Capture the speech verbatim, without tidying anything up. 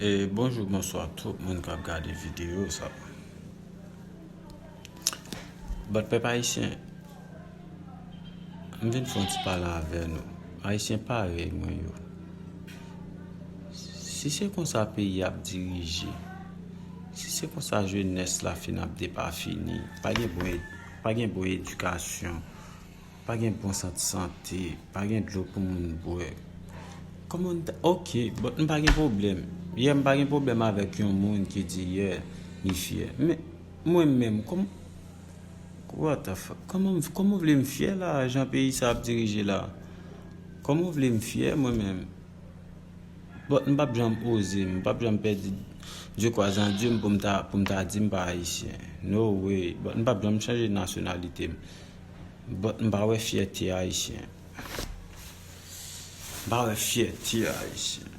E bonjou, bonswa tout moun k ap gade videyo sa. But pèp ayisyen, m vin fè yon ti pale avè nou. Ayisyen parèy mwen yo. Si se konsa peyi ap dirije, si se konsa jenès la fin ap depafini, pa gen bon ed-, pa gen bon edikasyon, pa gen bon sant sante, pa gen dlo pou moun bwè. Kòman n ta, ok, but m pa gen pwoblèm. Yeah, m pa gen pwoblèm avèk yon moun ki di, yeah, li fyè. Men, mwen menm, kòm, what the fuck? Kòman, kòman w vle m fyè la, jan peyi sa ap dirije la? Kòman w vle m fyè, mwen menm? But m p ap janm oze, m p ap janm pèdi Dieu croise en Dieu m pou m ta, pou m ta di m pa ayisyen. No way. But m p ap janm chanje nasyonalite m. But m pa wè fyète ayisyen. M pa wè fyète ayisyen.